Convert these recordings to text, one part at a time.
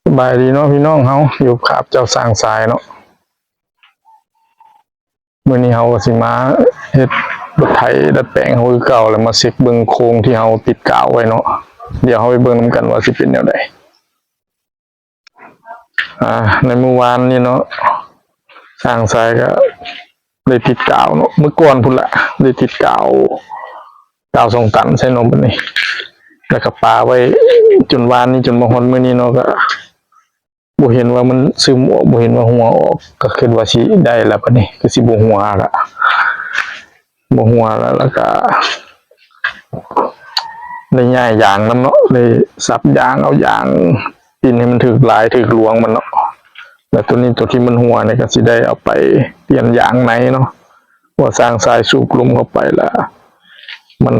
ສະບາຍດີເນາະພີ່ນ້ອງເຮົາ ຢູ່ກັບເຈົ້າຊ່າງຊາຍເນາະ. ມື້ນີ້ເຮົາກໍຊິມາເຮັດລົດໄຖດັດແປງເຮົາຄືເກົ່າ ແລ້ວມາເຊັກເບິ່ງໂຄງທີ່ເຮົາຕິດກາວໄວ້ເນາະ. ດຽວເຮົາໄປເບິ່ງນຳກັນວ່າຊິເປັນແນວໃດ. ອ່າ ໃນມື້ວານນີ້ເນາະ ຊ່າງຊາຍກໍໄດ້ຕິດກາວເນາະ ມື້ກ່ອນພຸ້ນລະ ໄດ້ຕິດກາວ ກາວສອງຕັນໃສ່ເນາະ ບັດນີ້ ແລ້ວກໍປະໄວ້ຈົນວານນີ້ ຈົນມາຮອດມື້ນີ້ເນາະ ກໍບໍ່ເຫັນວ່າມັນຊຶມອອກ ບໍ່ເຫັນວ່າຮົ່ວອອກ ກໍຄິດວ່າຊິໄດ້ລະ ບັດນີ້ຄືຊິບໍ່ຮົ່ວລະ ບໍ່ຮົ່ວລະ ແລ້ວກໍ ໄດ້ຍ້າຍຢາງນຳເນາະ ໄດ້ສັບຢາງ ເອົາຢາງປິ່ນໃຫ້ມັນຖືກລາຍຖືກລວງມັນເນາະ. ແລ້ວໂຕນີ້ ໂຕທີ່ມັນຮົ່ວນີ້ກໍຊິໄດ້ເອົາໄປປ່ຽນຢາງໃໝ່ເນາະ ວ່າຊ່າງຊາຍສູບລົມເຂົ້າໄປແລ້ວ ມັນ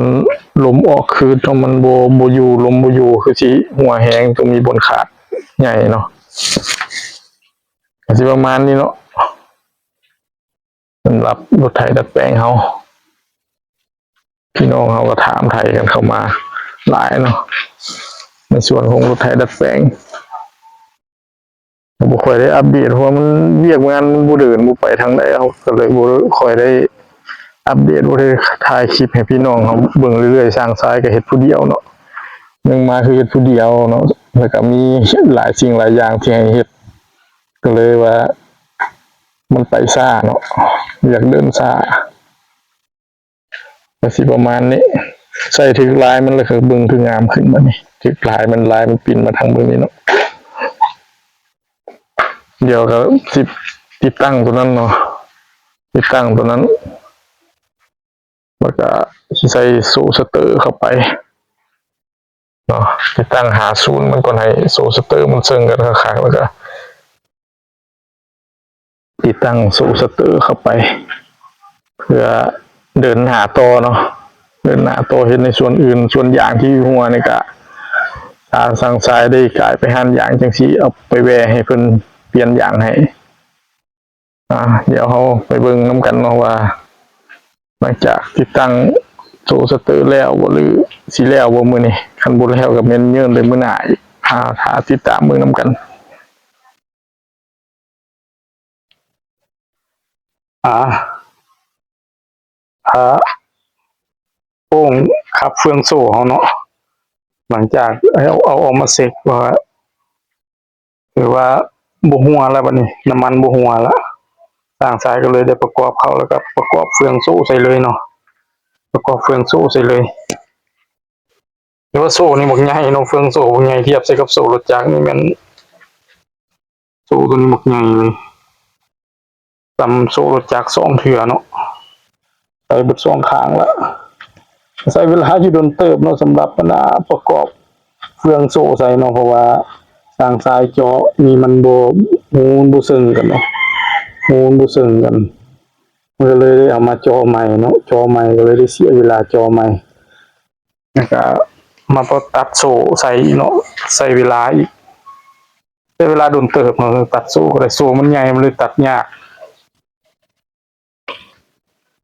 ລົມອອກຄືເນາະ ມັນບໍ່ ບໍ່ຢູ່ ລົມບໍ່ຢູ່ ຄືຊິຮົ່ວແຮງ ຕ້ອງມີບ່ອນຂາດໃຫຍ່ເນາະ. ກໍຊິປະມານນີ້ເນາະ. ສຳລັບລົດໄຖດັດແປງເຮົາ ພີ່ນ້ອງເຮົາກໍຖາມໄຖ່ກັນເຂົ້າມາຫຼາຍເນາະ ໃນສ່ວນຂອງລົດໄຖດັດແປງ ກໍບໍ່ຄ່ອຍໄດ້ອັບເດດ ເພາະວ່າມັນ ວຽກງານມັນບໍ່ເດີນ ບໍ່ໄປທາງໃດ ເຮົາກໍເລີຍບໍ່ຄ່ອຍໄດ້ອັບເດດ ບໍ່ໄດ້ຖ່າຍຄລິບໃຫ້ພີ່ນ້ອງເຮົາເບິ່ງເລື້ອຍໆ. ຊ່າງຊາຍກໍເຮັດຜູ້ດຽວເນາະ ໜຶ່ງມາຄືເຮັດຜູ້ດຽວເນາະ ແລ້ວກໍມີຫຼາຍສິ່ງຫຼາຍຢ່າງທີ່ໃຫ້ເຮັດ ກໍເລີຍວ່າ ມັນໄປຊ້າເນາະ ວຽກເດີນຊ້າ ກໍຊິປະມານນີ້. ໃສ່ຖືກລາຍມັນແລ້ວກໍເບິ່ງຄືງາມຂຶ້ນ ບັດນີ້ຖືກລາຍມັນ ລາຍມັນປິ່ນມາທາງເບິ່ງນີ້ເນາະ. ດຽວກໍຊິຕິດຕັ້ງຕົວນັ້ນເນາະ ຕິດຕັ້ງຕົວນັ້ນ ແລ້ວກໍຊິໃສ່ໂສ້ສະເຕີເຂົ້າໄປເນາະ ຕິດຕັ້ງຫາສູນມັນກ່ອນ ໃຫ້ໂສ້ສະເຕີມັນເຊິ່ງກັນຄັກໆ ແລ້ວກໍ ຕິດຕັ້ງໂສ້ສະເຕີເຂົ້າໄປ ເພື່ອເດີນໜ້າຕໍ່ເນາະ ເດີນໜ້າຕໍ່ເຮັດໃນສ່ວນອື່ນ. ສ່ວນຢາງທີ່ຮົ່ວນີ້ກະ ຖ້າຊ່າງຊາຍໄດ້ກາຍໄປຮ້ານຢາງ ຈັ່ງຊິເອົາໄປແວ່ໃຫ້ເພິ່ນປ່ຽນຢາງໃຫ້. ອາ ດຽວເຮົາໄປເບິ່ງນຳກັນເນາະວ່າ ຫຼັງຈາກຕິດຕັ້ງໂສ້ສະເຕີແລ້ວບໍ່ ຫຼື ຊິແລ້ວບໍ່ມື້ນີ້. ຄັນບໍ່ແລ້ວກໍແມ່ນເຍື່ອນໄປມື້ໜ້າອີກ. ອາ ຖ້າຕິດຕາມເບິ່ງນຳກັນ. ອາ ອາ ໂປ້ງຂັບເຟືອງໂສ້ເຮົາເນາະ ຫຼັງຈາກເອົາ ເອົາອອກມາເຊັກວ່າ ຖືວ່າບໍ່ຮົ່ວແລ້ວ ບັດນີ້ນ້ຳມັນບໍ່ຮົ່ວແລ້ວ. ຊ່າງຊາຍກໍເລີຍໄດ້ປະກອບເຂົ້າ ແລ້ວກໍປະກອບເຟືອງໂສ້ໃສ່ເລີຍເນາະ ປະກອບເຟືອງໂສ້ໃສ່ເລີຍ. ແຕ່ວ່າໂສ້ນີ້ບັກໃຫຍ່ເນາະ ເຟືອງໂສ້ບັກໃຫຍ່ ທຽບໃສ່ກັບໂສ້ລົດຈັກນີ້ແມ່ນ ໂສ້ໂຕນີ້ບັກໃຫຍ່ເລີຍ ສ່ຳໂສ້ລົດຈັກສອງເທື່ອເນາະ ໃສ່ເບິດສອງຂ້າງລະ ໃຊ້ເວລາຢູ່ດົນເຕີບເນາະ ສຳລັບບັນດາປະກອບເຟືອງໂສ້ໃສ່ເນາະ ເພາະວ່າຊ່າງຊາຍເຈາະນີ້ມັນບໍ່ ຮູມັນບໍ່ເຊິ່ງກັນເນາະ ຮູມັນບໍ່ເຊິ່ງກັນ ມັນກໍເລີຍໄດ້ເອົາມາເຈາະໃໝ່ເນາະ ເຈາະໃໝ່ ກໍເລີຍໄດ້ເສຍເວລາເຈາະໃໝ່. ແລ້ວກະມາຕັດໂສ້ໃສ່ອີກເນາະ ໃຊ້ເວລາອີກ ໃຊ້ເວລາດົນເຕີບເນາະ ຕັດໂສ້ກໍໄດ້ ໂສ້ມັນໃຫຍ່ ມັນເລີຍຕັດຍາກ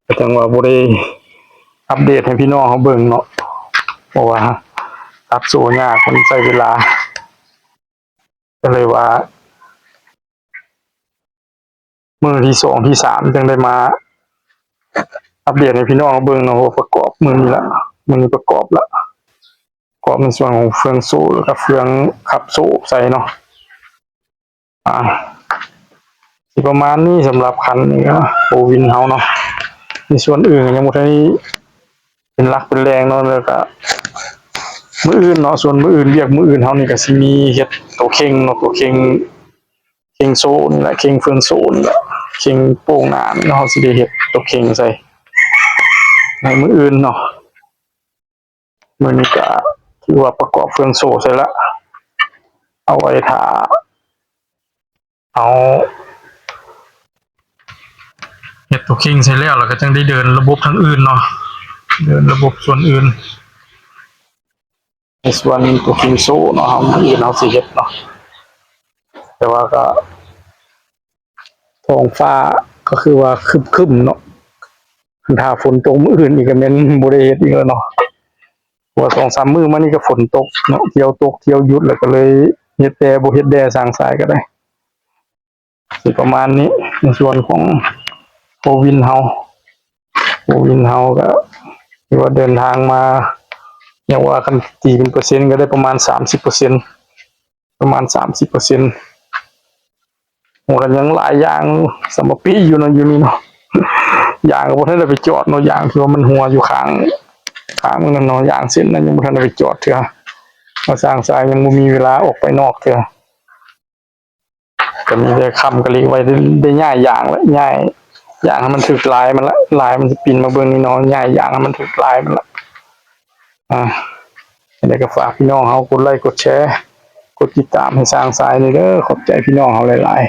ກໍຈັ່ງວ່າບໍ່ໄດ້ອັບເດດໃຫ້ພີ່ນ້ອງເຮົາເບິ່ງເນາະ ເພາະວ່າຕັດໂສ້ຍາກ ມັນໃຊ້ເວລາ ກໍເລີຍວ່າ ມື້ທີສອງທີສາມຈັ່ງໄດ້ມາອັບເດດໃຫ້ພີ່ນ້ອງເບິ່ງເນາະ ວ່າປະກອບມື້ນີ້ລະ ມື້ນີ້ປະກອບລະ ປະກອບໃນສ່ວນຂອງເຟືອງໂສ້ ແລ້ວກະເຟືອງຂັບໂສ້ໃສ່ເນາະ. ອາ ຊິປະມານນີ້ສຳລັບຄັນນີ້ເນາະ ໂຟວີນເຮົາເນາະ ໃນສ່ວນອື່ນກໍຍັງບໍ່ທັນໄດ້ເປັນຫຼັກເປັນແຫຼ່ງເນາະ ແລ້ວກະມື້ອື່ນເນາະ ສ່ວນມື້ອື່ນ ວຽກມື້ອື່ນເຮົານີ້ກໍຊິມີເຮັດໂຕເຄັ່ງເນາະ ໂຕເຄັ່ງ ເຄັ່ງໂສ້ນີ້ແຫຼະ ເຄັ່ງເຟືອງໂສ້ນີ້ແຫຼະ ເຄັ່ງໂປ້ງໜ້ານີ້ເນາະ ເຮົາຊິໄດ້ເຮັດຕົວເຄັ່ງໃສ່ໃນມື້ອື່ນເນາະ. ມື້ນີ້ກະຖືວ່າປະກອບເຟືອງໂສ້ໃສ່ລະ ເອົາໄວ້ຖ້າເຮົາເຮັດຕົວເຄັ່ງໃສ່ແລ້ວ ແລ້ວກະຈັ່ງໄດ້ເດີນລະບົບທາງອື່ນເນາະ ເດີນລະບົບສ່ວນອື່ນ. ໃນສ່ວນຕົວເຄັ່ງໂສ້ເນາະ ເຮົາ ມື້ອື່ນເຮົາຊິເຮັດເນາະ ແຕ່ວ່າກໍທ້ອງຟ້າກໍຄືວ່າຄຶ້ມໆເນາະ ຄັນຖ້າຝົນຕົກມື້ອື່ນນີ້ກໍແມ່ນບໍ່ໄດ້ເຮັດອີກແລ້ວເນາະ ເພາະວ່າສອງສາມມື້ມານີ້ກໍຝົນຕົກເນາະ ທ່ຽວຕົກທ່ຽວຢຸດ ແລ້ວກໍເລີຍ ເຮັດແດ່ບໍ່ເຮັດແດ່ ຊ່າງຊາຍກໍໄດ້. ຊິປະມານນີ້ ໃນສ່ວນຂອງໂຄວິນເຮົາ ໂຄວິນເຮົາກໍຖືວ່າເດີນທາງມາ ຢ່າງວ່າຄັນຕີເປັນເປີເຊັນກໍໄດ້ປະມານສາມສິບເປີເຊັນ ປະມານສາມສິບເປີເຊັນ. ໂອ້ ກໍຍັງຫຼາຍຢ່າງສຳມະປີຢູ່ເນາະ ຢູ່ນີ້ເນາະ ຢາງກໍບໍ່ທັນໄດ້ໄປຈອດເນາະ ຢາງທີ່ວ່າມັນຮົ່ວຢູ່ຂ້າງ ຂ້າງນັ້ນເນາະ ຢາງເສັ້ນນັ້ນຍັງບໍ່ທັນໄດ້ໄປຈອດເທື່ອ ເພາະຊ່າງຊາຍຍັງບໍ່ມີເວລາອອກໄປນອກເທື່ອ. ກໍມີແຕ່ຄ່ຳກະລິໄວ້ ໄດ້ ໄດ້ຍ້າຍຢາງແຫຼະ ຍ້າຍຢາງໃຫ້ມັນຖືກລາຍມັນລະ ລາຍມັນຊິປິ່ນມາເບິ່ງນີ້ເນາະ ຍ້າຍຢາງໃຫ້ມັນຖືກລາຍມັນລະ. ອ່າ ຈັ່ງໃດກໍຝາກພີ່ນ້ອງເຮົາກົດໄລກົດແຊ ກົດຕິດຕາມໃຫ້ຊ່າງຊາຍນີ້ເດີ ຂອບໃຈພີ່ນ້ອງເຮົາຫຼາຍ